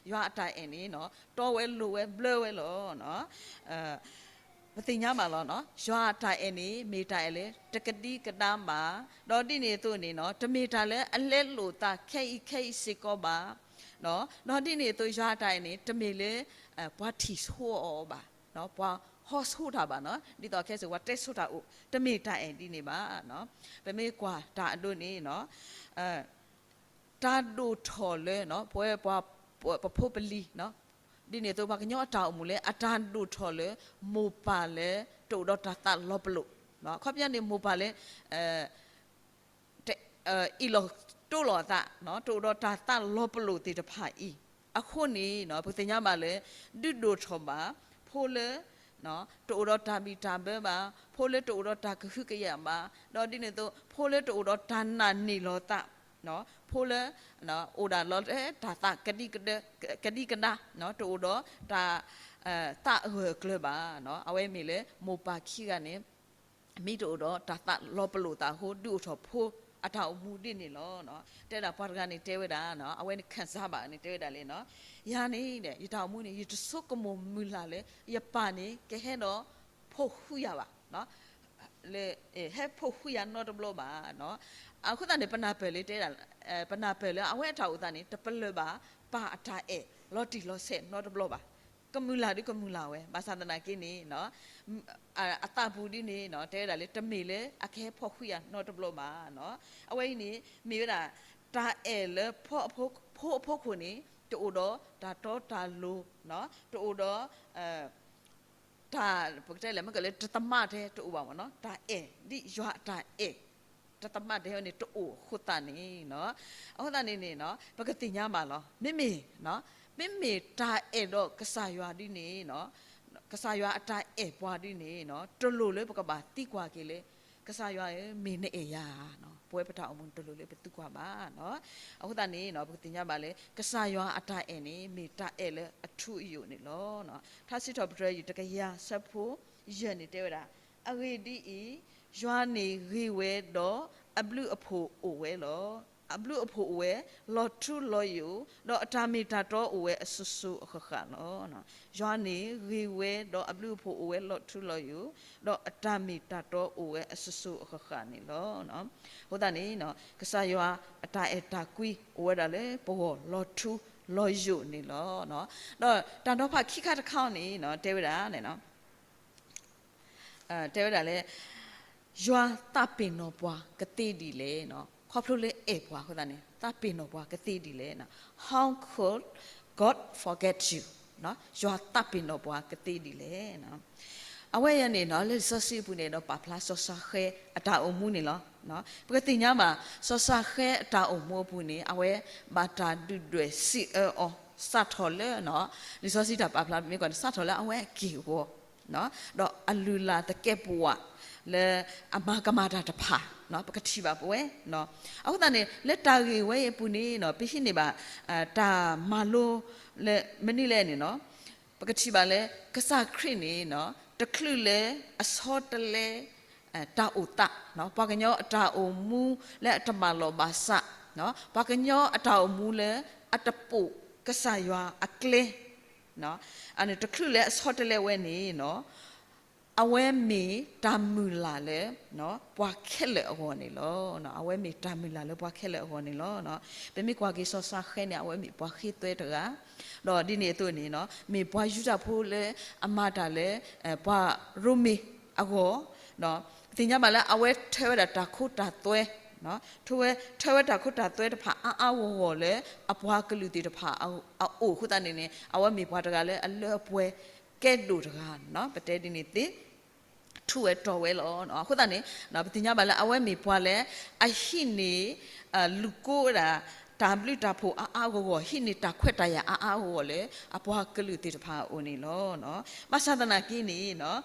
ယွၤအတၢ်အဲၣ်န့ၣ် တီဝဲလိၤဝဲဘျၢဝဲလီၤ. ပသ့ၣ်ညါဘၣ်လီၤ. ယွၤအတၢ်အဲၣ်န့ၣ် မ့ၢ်တၢ်အဲၣ်လၢတကဒံကဒါဘၣ်, ဒီးဒ်န့ၣ်အသိးန့ၣ် တမ့ၢ်တၢ်လၢအလဲလိာ်သးခဲအံၤခဲအံၤစ့ၢ်ကီးဘၣ်. ဒီးဒ်န့ၣ်အသိး ယွၤအတၢ်အဲၣ်န့ၣ် တမ့ၢ်လၢ ပှၤထံၣ်ဆိအီၤဘၣ်, ပှၤ ပှၤတဟဲထီၣ်ဆိတၢ်ဘၣ်နီၤ, ဒ်သိးခဲစ့ၢ်ပှၤတဲဆိတၢ်အိၣ် တမ့ၢ်တၢ်အဲၣ်ဒ်န့ၣ်ဘၣ်. ပမ့ၢ်ကွၢ်တၢ်အဒိန့ၣ်နီၤ, တၢ်ဒိၣ်ထီၣ်လၢ ပဝဲပှၤ ပဖိပလံၤ ဒ်န့ၣ်အသိး ပှၤကညီအတၢ်အိၣ်မူလၢ အတၢ်ဒိၣ်ထီၣ်လၢ မိၢ်ပၢ်လၢ တအိၣ်ဒီးတၢ်သးလီၤပလိာ်, အခီပညီန့ၣ် မိၢ်ပၢ်လၢ အ့ၣ်လိာ်တိလိာ်အသး, တအိၣ်ဒီးတၢ်သးလီၤပလိာ်သ့ၣ်တဖၣ်အံၤ, အဃိန့ၣ် ပကသ့ၣ်ညါဘၣ်လၢ ဒုးဒိၣ်ထီၣ်ဘၣ် ဖိလၢ တအိၣ်ဒီးတၢ်ဘံၣ်တၢ်ဘၢဘၣ်, ဖိလၢတအိၣ်ဒီးတၢ်ကဟုကယာ်ဘၣ်, ဒီးဒ်န့ၣ်အသိး ဖိလၢတအိၣ်ဒီးတၢ်နာ်န့ၢ်လီၤသး, ဖိလၢ အိၣ်ဒၣ်လီၤလၢတၢ်သးကဒံကဒါ, တအိၣ်ဒီးတၢ် သးအဂၢၢ်အကျၢၤဘၣ်, အဝဲမ့ၢ်လၢမိၢ်ပၢ်ခံဂၤန့ၣ် မ့ၢ်တအိၣ်ဒီးတၢ်သးလီၤပလိာ်သးအဃိ ဒုးအိၣ်ထီၣ်ဖိအတၢ်အိၣ်မူဒ်န့ၣ်လီၤ. တဲဒၣ်ပှၤတဂၤန့ၣ်တဲဝဲဒၣ်, အဝဲန့ၣ်ခံစားဘၣ်န့ၣ် တဲဝဲဒၣ်လၢ ယၤန့ၣ် ယတၢ်အိၣ်မူန့ၣ် ယတဆိကမိၣ်မုၢ်လၢ်လၢ ယပၢ်န့ၣ် ကဟဲဒီးဖိဃုယၤဘၣ် လၢ ဟဲဖိဃုယၤနီတဘျီဘၣ်. အဃိသတးန့ၣ် ပနၢ်ပၢၢ်လၢတဲဒၣ် ပနၢ်ပၢၢ်လၢအဝဲအတၢ်အိၣ်သးန့ၣ် တပလၢၢ်ဘၣ် ပၢ်အတၢ်အဲၣ်လီၤတံၢ်လီၤဆဲးနီတဘျီဘၣ်. ကမုၢ်လၢ်ဒုးကမုၢ်လၢ်ဝဲ ဘၣ်ဆၣ်သနာ်က့န့ၣ် အသးပူၤဒ်န့ၣ် တဲဝဲဒၣ်လၢ တမ့ၢ်လၢအကဟဲဖီၣ်ဃုာ်ယၤနီတဘျီဘၣ်. အဝဲအံၤန့ၣ် မ့ၢ်ဝဲဒၣ် တၢ်အဲၣ်လၢ ဖိအဖိခိၣ်န့ၣ် တအိၣ်ဒီးတၢ်တီတၢ်လိၤ, တအိၣ်ဒီး တၢ် ပကတဲလဲၣ် မ့ၢ်ကလၢတသမၣ်ထဲတအိၣ်ဘၣ်မ့ၢ်နီၤ, တၢ်အဲၣ် ဒ်ယွၤအတၢ်အဲၣ် တသမၣ်ထဲန့ၣ်တအိၣ်အဃိသတးန့ၣ်, အဃိသတးန့ၣ်န့ၣ် ပကသ့ၣ်ညါဘၣ်လီၤ. မ့မ့ၢ် မ့မ့ၢ်တၢ်အဲၣ်ဒီးကစၢ်ယွၤဒ်န့ၣ် ကစၢ်ယွၤအတၢ်အဲၣ်ပှၤဒ်န့ၣ် တလိၣ်လၢပကဘၣ်သံကွၢ်က့ၤလၢ ကစၢ်ယွၤဧၢ မ့ၢ်နအဲၣ်ယၤ, ပဝဲပတၢ်အိၣ်မူန့ၣ် တလိၣ်လၢပသံကွၢ်ဘၣ်. အဃိသတးန့ၣ် ပကသ့ၣ်ညါဘၣ်လၢ ကစၢ်ယွၤအတၢ်အဲၣ်န့ၣ် မ့ၢ်တၢ်အဲၣ်လၢအထူအယိာ်န့ၣ်လီၤ. ထါစံးထီၣ်ပတြၢၤ ယတကယၤဆၢဖိယဲၢ်န့ၣ်တဲဝဲဒၣ်, အဂ့ၢ်ဒ်အံၤ, ယွၤန့ၣ်ဂ့ၤဝဲဒီးအဘျုးအဖှိၣ်အိၣ်ဝဲလီၤ. အဘျုးအဖှိၣ်အိၣ်ဝဲ လီၤထူလီၤယိာ်, ဒီးအတၢ်မ့ၢ်တၢ်တီအိၣ်ဝဲအစိၤစိၤအဃၣ်ဃၣ်လီၤ. ယွၤန့ၣ်ဂ့ၤဝဲဒီးအဘျုးအဖှိၣ်အိၣ်ဝဲလီၤထူလီၤယိာ်, ဒီးအတၢ်မ့ၢ်တၢ်တီအိၣ်ဝဲအစိၤစိၤအဃၣ်ဃၣ်န့ၣ်လီၤ. အဃိသတးန့ၣ် ကစၢ်ယွၤအတၢ်အဲၣ်တၢ်ကွံအိၣ်ဝဲဒၣ်လၢပဂီၢ်လီၤထူလီၤယိာ်န့ၣ်လီၤ. ဒီးတၢ်နီၤဖးခံခါတခါန့ၣ် တဲဝဲဒၣ် တဲဝဲဒၣ်လၢ ယွၤသးပ့ၤနီၣ်ပှၤကသ့ဒ်လဲၣ်. ခီဖျိလၢအဲၣ်ပှၤအဃိသတးန့ၣ် သးပ့ၤနီၣ်ပှၤကသ့ဒ်လဲၣ်. How could God forget you? ယွၤသးပ့ၤနီၣ်ပှၤကသ့ဒ်လဲၣ်. အဝဲအံၤန့ၣ် လၢလံာ်စီဆှံအပူၤန့ၣ်ဒီး ပာ်ဖျါစီၤၡဃဲအတၢ်အိၣ်မူန့ၣ်လီၤ. ပကသ့ၣ်ညါဘၣ် စီၤၡဃဲအတၢ်အိၣ်မူအပူၤန့ၣ် အဝဲဘၣ်တၢ်ဒုၣ်ဒွဲၣ်စံးအၢအီၤ စးထီၣ်လၢ လံာ်စီဆှံတၢ်ပာ်ဖျါမ့ၢ်ကွၢ်န့ၣ် စးထီၣ်လၢအဝဲအက့ၢ်အဂီၤ ဒီးအလုၢ်အလၢ်သကဲးပဝး လၢအမၤကမၣ်တၢ်တဖၣ် ပကထံၣ်ဘၣ်ပဝဲ. အဃိသတးန့ၣ် လၢတၢ်ဂ့ၢ်ဝဲအံၤအပူၤန့ၣ် ပဟံးန့ၢ်ဘၣ် တၢ်မၤလိလၢမနုၤလဲၣ်န့ၣ် ပကထံၣ်ဘၣ်လၢ ကစၢ်ခရံာ်န့ၣ် တချုးလၢအဆီတလဲ တၢ်အိၣ်သး ပှၤကညီအတၢ်အိၣ်မူလၢအတဘၣ်လိာ်ဘၣ်စး ပှၤကညီအတၢ်အိၣ်မူလၢအတပိာ်ကစၢ်ယွၤအကျဲ တချုးလၢအဆီတလဲဝဲန့ၣ် အဝဲမ့ၢ်တၢ်မုၢ်လၢ်လၢ ပှၤခဲလၢာ်အဂီၢ်န့ၣ်လီၤ. အဝဲမ့ၢ်တၢ်မုၢ်လၢ်လၢပှၤခဲလၢာ်အဂီၢ်န့ၣ်လီၤ. ပမ့ၢ်ကွၢ်က့ၤစီၤၡဃဲန့ၣ် အဝဲမ့ၢ်ပှၤဃ့သွဲတဂၤ ဒီးဒ်န့ၣ်အသိးန့ၣ် မ့ၢ်ပှၤယူဒၤဖိလၢအမၤတၢ်လၢ ပှၤရိမ့ၤအဂီၢ် ပသ့ၣ်ညါဘၣ်လၢအဝဲထၢဝဲဒၣ်တၢ်ခိတၢ်သွဲ ထၢဝဲ ထၢဝဲတၢ်ခိတၢ်သွဲတဖၣ်အါအါဂီၢ်ဂီၢ်လၢအပှၤကလုာ်သ့ၣ်တဖၣ်အအိၣ်အဃိသတးန့ၣ်န့ၣ် အဝဲမ့ၢ်ပှၤတဂၤလၢအလၢအပှဲၤကဲဒိၣ်တဂၤ ပတဲဒ်န့ၣ်သ့ ထူးဝဲတီၤဝဲလီၤ. အဃိသတးန့ၣ် ပသ့ၣ်ညါဘၣ်လၢအဝဲမ့ၢ်ပှၤလၢအဟံးန့ၢ် လူၤကိးဝဲဒၣ် တၢ်ဘျုးတၢ်ဖှိၣ်အါအါဂီၢ်ဂီၢ် ဟံးန့ၢ်တၢ်ခွဲးတၢ်ယာ်အါအါဂီၢ်ဂီၢ်လၢ အပှၤကလုာ်သ့ၣ်တဖၣ်အအိၣ်န့ၣ်လီၤ. ဘၣ်ဆၣ်သနာ်က့န့ၣ်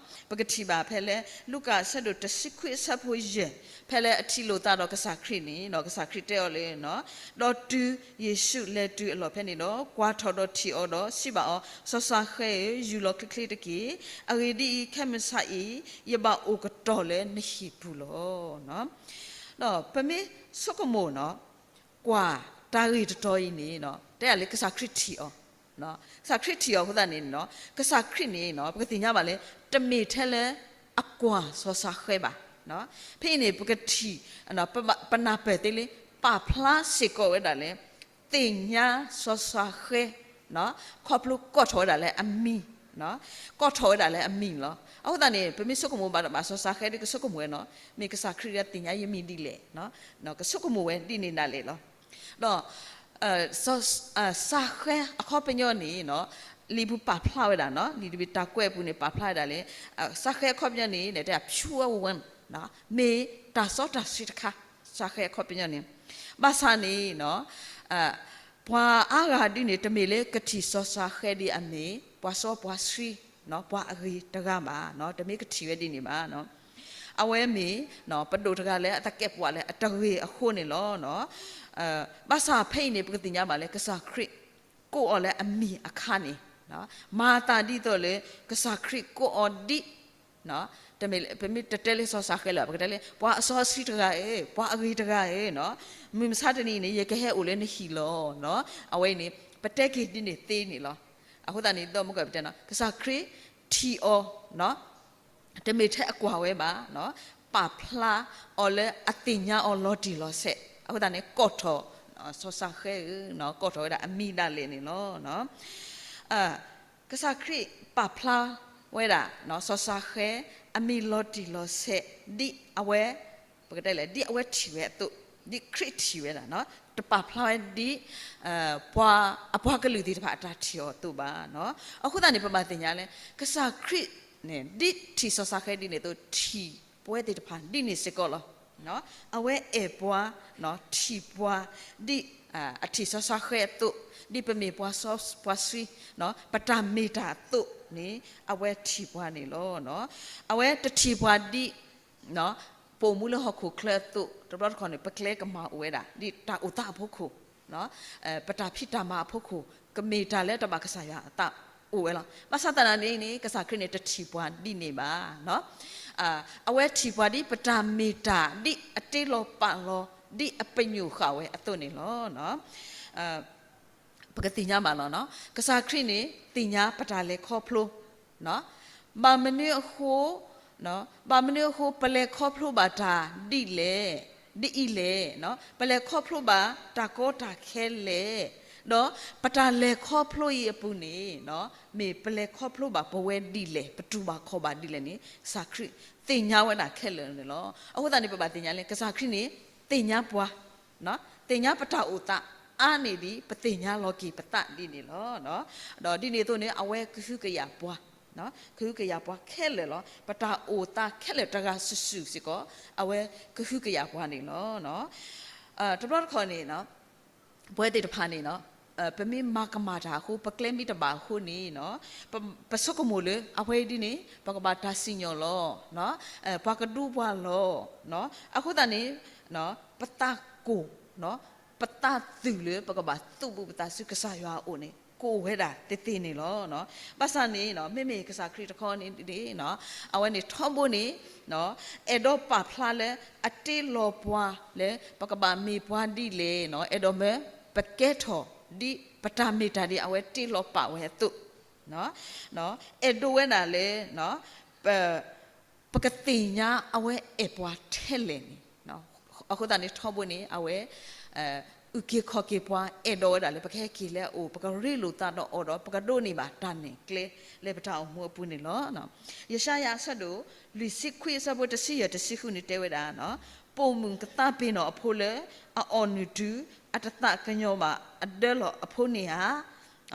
ပကထံၣ်ဘၣ်ဖဲလၢ လူၤကၣ်အဆၢဒိၣ်တဆံခွံအဆၢဖိယဲၢ် ဖဲလၢအထံၣ်လိာ်သးဒီးကစၢ်ခရံာ်န့ၣ် ကစၢ်ခရံာ်တဲအီၤလၢ ဒီးတုၤယ့ၣ်ၡူးလဲၤတုၤအလီၢ်ဖဲန့ၣ်ဒီး ကွၢ်ထီၣ်ဒီးထံၣ်အီၤဒီးစံးဘၣ်အီၤ, စီၤၡဃဲဧၢ, ယူၢ်လီၤချ့ချ့တက့ၢ်. အဂ့ၢ်ဒ်အံၤ, ခဲမုၢ်ဆါအံၤ ယဘၣ်အိၣ်ကတီၢ်လၢနဟံၣ်ပူၤလီၤ. ဒီးပမ့ၢ်ဆိကမိၣ် ကွၢ်တၢ်ဂ့ၢ်တတီၤအံၤန့ၣ် တဲဒၣ်လၢကစၢ်ခရံာ်ထံၣ်အီၤ, ကစၢ်ခရံာ်ထံၣ်အီၤအဃိသတးန့ၣ် ကစၢ်ခရံာ်န့ၣ် ပကသ့ၣ်ညါဘၣ်လၢ တမ့ၢ်ထဲလၢအကွၢ်စီၤၡဃဲဘၣ်. ဖဲအံၤန့ၣ် ပကထံၣ် ပနၢ်ပၢၢ်သ့လံ ပာ်ဖျါစ့ၢ်ကီးဝဲဒၣ်လၢ သ့ၣ်ညါစီၤၡဃဲ ခီဖျိကိးထီၣ်ဝဲဒၣ်လၢအမံၤ ကိးထီၣ်ဝဲဒၣ်လၢအမံၤလီၤ. အဃိသတးန့ၣ် ပမ့ၢ်ဆိကမိၣ်ဘၣ်တၢ်ဘၣ်စီၤၡဃဲဒီး ကဆိကမိၣ်ဝဲနီၤ, မ့ၢ်ကစၢ်ခရံာ်ဒၣ်သ့ၣ်ညါယမံၤဒ်လဲၣ်, ကဆိကမိၣ်ဝဲဒ်န့ၣ်ဒၣ်လဲာ်လီၤ. ဒီး စီၤ စီၤၡဃဲအခီပညီန့ၣ် လံာ်ပူၤပာ်ဖျါဝဲဒၣ်နီၤ, လံာ်တဘ့ၣ်တၢ်ကွဲးအပူၤန့ၣ် ပာ်ဖျါဝဲဒၣ်လၢ စီၤၡဃဲအခီပညီန့ၣ် တဲ pure woman မ့ၢ်တၢ်စီတၢ်ဆှံတခါ, စီၤၡဃဲအခီပညီန့ၣ်, ဘၣ်ဆၣ်န့ၣ် ပှၤအါဂၤဒ်န့ၣ် တမ့ၢ်လၢကထံၣ်စီၤၡဃဲဒ်အမ့ၢ် ပှၤစီပှၤဆှံ, ပှၤအဂ့ၤတဂၤဘၣ်, တမ့ၢ်ကထံၣ်ဝဲဒ်န့ၣ်ဘၣ်. အဝဲမ့ၢ် ပဒိၣ်တဂၤလၢအသကဲးပဝးလၢအတဂ့ၤအဃိန့ၣ်လီၤ. ဘၣ်ဆၣ်ဖဲအံၤန့ၣ် ပကသ့ၣ်ညါဘၣ်လၢ ကစၢ်ခရံာ်ကိးအီၤလၢအမံၤအခါန့ၣ်, မၤသးဒ်သိးလၢ ကစၢ်ခရံာ်ကိးအီၤဒ် ပမ့ၢ်တတဲလၢစီၤၡဃဲလၢၤ ပကတဲလၢ ပှၤအစီအဆှံတဂၤဧၢ, ပှၤအဂ့ၤတဂၤဧၢ, မုၢ်မဆါတနံၤအံၤန့ၣ် ယကဟဲအိၣ်လၢနဟံၣ်လီၤ. အဝဲအံၤန့ၣ် ပတဲက့ၤဒ်န့ၣ်သ့န့ၣ်လီၤ. အဃိသတးန့ၣ် ဒီးမုၢ်ကပတဲနီၤ ကစၢ်ခရံာ်ထံၣ်အီၤ တမ့ၢ်ထဲအကွၢ်ဝဲဘၣ်, ပာ်ဖျါအီၤလၢအသ့ၣ်ညါအီၤလီၤတံၢ်လီၤဆဲး, အဃိသတးန့ၣ် ကိးထီၣ် စီၤၡဃဲဧၢ, ကိးထီၣ်ဝဲဒၣ်အမံၤဒၣ်လဲာ်န့ၣ်လီၤ. ကစၢ်ခရံာ်ပာ်ဖျါဝဲဒၣ် စီၤၡဃဲ အမံၤလီၤတံၢ်လီၤဆဲး ဒ်အဝဲ ပကတဲလဲၣ် ဒ်အဝဲထံၣ်ဝဲအသိး, ဒ်ခရံာ်ထံၣ်ဝဲဒၣ်, တပာ်ဖျါဝဲဒ် ပှၤ အပှၤကလုာ်သ့ၣ်တဖၣ်အတၢ်ထံၣ်အီၤအသိးဘၣ်. အဃိသတးန့ၣ် ပဘၣ်သ့ၣ်ညါလၢ ကစၢ်ခရံာ်န့ၣ် ဒ်ထံၣ်စီၤၡဃဲဒ်န့ၣ်အသိး ထံၣ်ပဝဲသ့ၣ်တဖၣ်ဒ်န့ၣ်စ့ၢ်ကီးလီၤ. အဝဲအဲၣ်ပှၤ ထံၣ်ပှၤ ဒ် အထံၣ်စီၤၡဃဲအသိး, ဒ်ပမ့ၢ်ပှၤစီပှၤဆှံ ပတၢ်မ့ၢ်တၢ်အသိးန့ၣ် အဝဲထံၣ်ပှၤန့ၣ်လီၤ. အဝဲတထံၣ်ပှၤဒ် ပအိၣ်မူလၢဟီၣ်ခိၣ်ချၢအသိး, တဘျီတခီၣ်န့ၣ် ပကျဲကမၤအိၣ်ဝဲဒၣ် ဒ်တၢ်အိၣ်သးအဖီခိၣ်, ပတၢ်ဖံးတၢ်မၤအဖီခိၣ်, ကမ့ၢ်တၢ်လၢတဘၣ်ကစၢ်ယွၤအသးအိၣ်ဝဲလီၤ. ဘၣ်ဆၣ်သနာ်န့ၣ်န့ၣ် ကစၢ်ခရံာ်န့ၣ် တထံၣ်ပှၤဒ်န့ၣ်ဘၣ်. အဝဲထံၣ်ပှၤဒ်ပတၢ်မ့ၢ်တၢ် ဒ်အတ့လီၤပာ်လီၤ ဒ်အပညိၣ်ဃာ်ဝဲအသိးန့ၣ်လီၤ. ပကသ့ၣ်ညါဘၣ်လီၤ. ကစၢ်ခရံာ်န့ၣ် သ့ၣ်ညါပတၢ်လဲၤခီဖျိ, ဘၣ်မနုၤအဃိ, ဘၣ်မနုၤအဃိ ပလဲၤခီဖျိဘၣ်တၢ်ဒ်လဲၣ်, ဒ်အံၤလဲၣ်, ပလဲၤခီဖျိဘၣ်တၢ်ကီတၢ်ခဲလဲၣ်, ဒီးပတၢ်လဲၤခီဖျိအံၤအပူၤန့ၣ် မ့ၢ်ပလဲၤခီဖျိဘၣ်ပဝဲဒ်လဲၣ်, ပတူၢ်ဘၣ်ခီၣ်ဘၣ်ဒ်လဲၣ်န့ၣ် ကစၢ်ခရံာ်သ့ၣ်ညါဝဲဒၣ်ခဲလၢာ်န့ၣ်လီၤ. အဃိသတးန့ၣ် ပဘၣ်သ့ၣ်ညါလၢ ကစၢ်ခရံာ်န့ၣ် သ့ၣ်ညါပှၤ သ့ၣ်ညါပတၢ်အိၣ်သးအါန့ၢ်ဒံး ပသ့ၣ်ညါလီၤက့ၤပသးဒ်န့ၣ်လီၤ. ဒီးဒ်န့ၣ်အသိးန့ၣ် အဝဲကဟုကယာ်ပှၤ, ကဟုကယာ်ပှၤခဲလၢာ်လီၤ. ပတၢ်အိၣ်သးခဲလၢာ်တဂၤစုာ်စုာ်စ့ၢ်ကီး အဝဲကဟုကယာ်ပှၤန့ၣ်လီၤ. တဘျီတခီၣ်န့ၣ် ပဝဲသ့ၣ်တဖၣ်န့ၣ် ပမ့ၢ်မၤကမၣ်တၢ်အဃိ ပကျဲမ့ၢ်တဘၣ်အဃိန့ၣ် ပဆိကမိၣ်လၢ အဝဲအံၤဒ်န့ၣ် ပကဘၣ်တၢ်စံၣ်ညီၣ်လီၤ, ပှၤကဒူပှၤလီၤ. အဃိသတးန့ၣ် ပသးကိၢ်, ပသးသုးလၢပကဘၣ်သူၣ်ဘူးပသးဆူကစၢ်ယွၤအအိၣ်န့ၣ် ကအိၣ်ဝဲဒၣ်သ့သ့န့ၣ်လီၤ. ဘၣ်ဆၣ်န့ၣ် မ့မ့ၢ်ကစၢ်ခရံာ်တခီန့ၣ် အဝဲန့ၣ်ထီဘိန့ၣ် အဲၣ်ဒိးပာ်ဖျါလၢအတ့လီၤပှၤလၢ ပကဘၣ်မ့ၢ်ပှၤဒ်လဲၣ်, အဲၣ်ဒိးမၢပကဲထီၣ်ဒ်ပတၢ်မ့ၢ်တၢ်ဒ်အဝဲတ့လီၤပာ်ဝဲအသိး, အဲၣ်ဒိးဝဲဒၣ်လၢ ပ ပကသ့ၣ်ညါအဝဲအဲၣ်ပှၤထဲလဲၣ်န့ၣ်, အဃိသတးန့ၣ်ထီဘိန့ၣ် အဝဲ အုၣ်က့ၤခီၣ်က့ၤပှၤ အဲၣ်ဒိးဝဲဒၣ်လၢပကဟဲက့ၤလၢအအိၣ် ပကရ့လိာ်သးဒီးအီၤဒီး ပကဒိးန့ၢ်ဘၣ်တၢ်နဲၣ်ကျဲလၢပတၢ်အိၣ်မူအပူၤန့ၣ်လီၤ. ယၡါယၤအဆၢဒိၣ် လွံၢ်ဆံခွံအဆၢဖိ တဆံယဲၢ်တဆံဃုန့ၣ်တဲဝဲဒၣ်, ပိာ်မုၣ်ကသးပ့ၤနီၣ်အဖိလၢ အအီၣ်နုၢ်တုၤ အတသးကညီၤဘၣ်အဒၢလီၤအဖိန့ၣ်ဧါ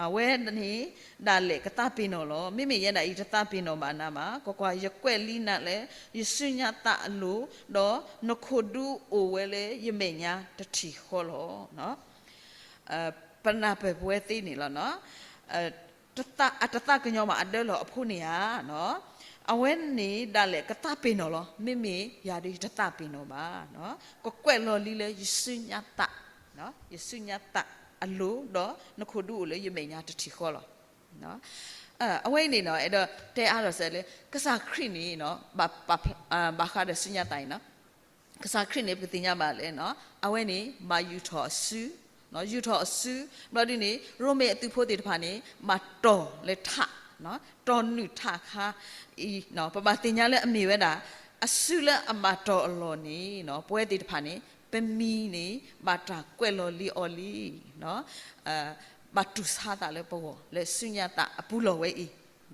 အဝဲန့ၣ် ဒၣ်လဲာ်ကသးပ့ၤနီၣ်လီၤ. မ့မ့ၢ်ယဲဒၣ်အံၤ တသးပ့ၤနီၣ်ဘၣ်နၤဘၣ်. ကွၢ်ကွၢ်, ယကွဲးလံနၤလၢ ယစုညါသးအလိၤ, ဒီးနခိၣ်ဒူအိၣ်ဝဲလၢယမဲာ်ညါတထံၣ်ဃီလီၤ. ပနၢ်ပၢၢ်ပဝဲသ့န့ၣ်လီၤ. အတသးကညီၤဘၣ်အဒၢလီၤအဖိန့ၣ်ဧါ, အဝဲန့ၣ်ဒၣ်လဲာ်ကသးပ့ၤနီၣ်လီၤ. မ့မ့ၢ်ယၤဒီးယတသးပ့ၤနီၣ်ဘၣ်. ကကွဲးလီၤလံလၢယစုညါသး, ယစုညါသးအလိၤ, ဒီးနခိၣ်ဒူအိၣ်လၢယမဲာ်ညါတထံၣ်ဃီလီၤ. အဝဲအံၤန့ၣ် အဲၣ်ဒိးတဲအါထီၣ်စဲးလၢ ကစၢ်ခရံာ်န့ၣ် ဘၣ်ဃးဒီးစုညါသးအံၤ ကစၢ်ခရံာ်န့ၣ် ပကသ့ၣ်ညါဘၣ်လၢ အဝဲန့ၣ် ဘၣ်ယူာ်ထီၣ်အစု, ယူာ်ထီၣ်အစု, ဘျီဒ်န့ၣ် ရိမ့ၤအသုးဖိသ့ၣ်တဖၣ်န့ၣ် ဘၣ်တီၢ်လၢထး, တီၢ်နုာ်ထးခါအံၤ ပဘၣ်သ့ၣ်ညါလၢအမ့ၢ်ဝဲဒၣ် အစုလၢအဘၣ်တီၢ်အလီၢ်န့ၣ် ပဝဲသ့ၣ်တဖၣ်န့ၣ် ပမံၤန့ၣ် ဘၣ်တၢ်ကွဲးလီၤလံအီၤလံ ဘၣ်တူၢ်ဆါသးလၢပဂီၢ် လၢစုညါသးအပူၤလီၤဝဲအံၤ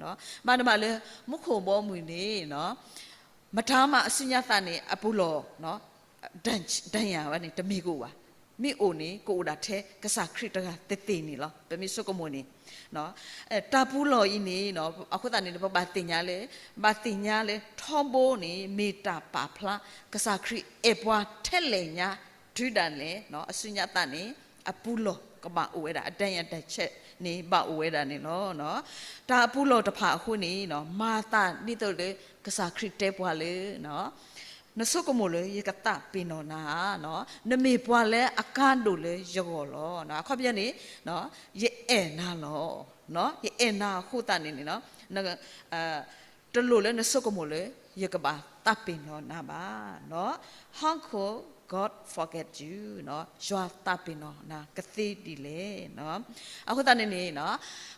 ဘၣ်တဘၣ်လၢ မူခိၣ်ဘီမုၢ်န့ၣ် မတၤမၤအစုညါသးန့ၣ် အပူၤလီၢ် တၢ်ယၤဝဲန့ၣ် တမ့ၢ်ကအိၣ်ဘၣ်. မ့ၢ်အိၣ်န့ၣ် ကအိၣ်ဒၣ်ထဲကစၢ်ခရံာ်တဂၤသ့ၣ်သ့ၣ်န့ၣ်လီၤ. ပမ့ၢ်ဆိကမိၣ်န့ၣ် တၢ်ပူၤလီၢ်အံၤန့ၣ် အဃိသတးန့ၣ် ပဘၣ်သ့ၣ်ညါလၢ ဘၣ်သ့ၣ်ညါလၢ ထီဘိန့ၣ် မ့ၢ်တၢ်ပာ်ဖျါ ကစၢ်ခရံာ်အဲၣ်ပှၤထဲလဲၣ်ညါ တုၤဒၣ်လဲာ် အစုညါသးန့ၣ် အပူၤလီၢ်ကဘၣ်အိၣ်ဝဲဒၣ် အတၢ်ယၤတၢ်ဆဲးန့ၣ် ဘၣ်အိၣ်ဝဲဒၣ်န့ၣ်လီၤ. တၢ်အပူၤလီၢ်တဖၣ်အဃိန့ၣ် မၤသးဒ်သိးလၢ ကစၢ်ခရံာ်တဲပှၤလၢ နဆိကမိၣ်လၢယကသးပ့ၤနီၣ်နၤဧါ, နမ့ၢ်ပှၤလၢအကါဒိၣ်လၢယဂီၢ်လီၤ. အခီပညီန့ၣ် ယအဲၣ်နၤလီၤ. ယအဲၣ်နၤအဃိသတးန့ၣ်န့ၣ် တလိၣ်လၢနဆိကမိၣ်လၢ ယကဘၣ်သးပ့ၤနီၣ်နၤဘၣ်. How could God forget you? ယွၤသးပ့ၤနီၣ်နၤကသ့ဒ်လဲၣ်. အဃိသတးန့ၣ်န့ၣ်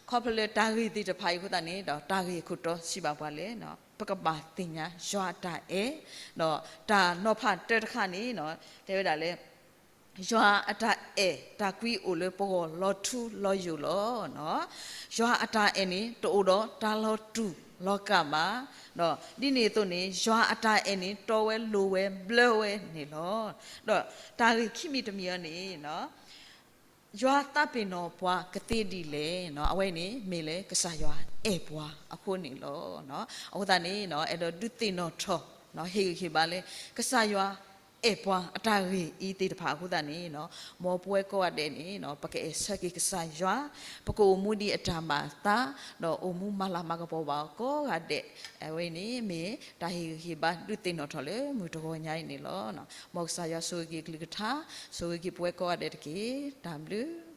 ခီဖျိလၢတၢ်ဂ့ၢ်သ့ၣ်တဖၣ်အံၤအဃိသတးန့ၣ် ဒီးတၢ်ဂ့ၢ်အခိၣ်တီစံးဘၣ်ပှၤလၢ ပကဘၣ်သ့ၣ်ညါယွၤအတၢ်အဲၣ်, ဒီးတၢ်နီၤဖးတၢတခါန့ၣ် တဲဝဲဒၣ်လၢ ယွၤအတၢ်အဲၣ် တၢ်ကွံအိၣ်လၢပဂီၢ်လီၤထူလီၤယိာ်လီၤ. ယွၤအတၢ်အဲၣ်န့ၣ် တအိၣ်ဒီးတၢ်လီၤတူာ်လီၤကာ်ဘၣ်. ဒီးဒ်န့ၣ်အသိးန့ၣ် ယွၤအတၢ်အဲၣ်န့ၣ် တီဝဲလိၤဝဲဘျၢဝဲန့ၣ်လီၤ. ဒီးတၢ်ဂ့ၢ်ခံမံၤတမံၤအံၤန့ၣ် ယွၤသးပ့ၤနီၣ်ပှၤကသ့ဒ်လဲၣ်. အဝဲန့ၣ် မ့ၢ်လၢကစၢ်ယွၤအဲၣ်ပှၤအဃိန့ၣ်လီၤ. အဃိသတးန့ၣ် အဲၣ်ဒိးဒုးသ့ၣ်နီၣ်ထီၣ် ဟ့ၣ်ဂံၢ်ဟ့ၣ်ဘါလၢ ကစၢ်ယွၤအဲၣ်ပှၤအတၢ်ဂ့ၢ်အံၤသ့ၣ်တဖၣ်အဃိသတးန့ၣ် မ်ပဝဲကိးဂၤဒဲးန့ၣ် ပကအဲၣ်ဆၢက့ၤကစၢ်ယွၤ, ပကအိၣ်မူဒ်အတၢ်ဘၣ်အသး, ဒီးအိၣ်မူမၤလၤမၤကပီၤဘၣ်အီၤကိးဂၤဒဲး, အဝဲန့ၣ်မ့ၢ်တၢ်ဟ့ၣ်ဂံၢ်ဟ့ၣ်ဘါဒုးသ့ၣ်နီၣ်ထီၣ်လၢမုၢ်တဂီၤညါအံၤန့ၣ်လီၤ. မ်ကစၢ်ယွၤဆိၣ်ဂ့ၤက့ၤအကလုၢ်ကထါ, ဆိၣ်ဂ့ၤက့ၤပဝဲကိးဂၤဒဲးတက့ၢ်. တၢ်ဘျုး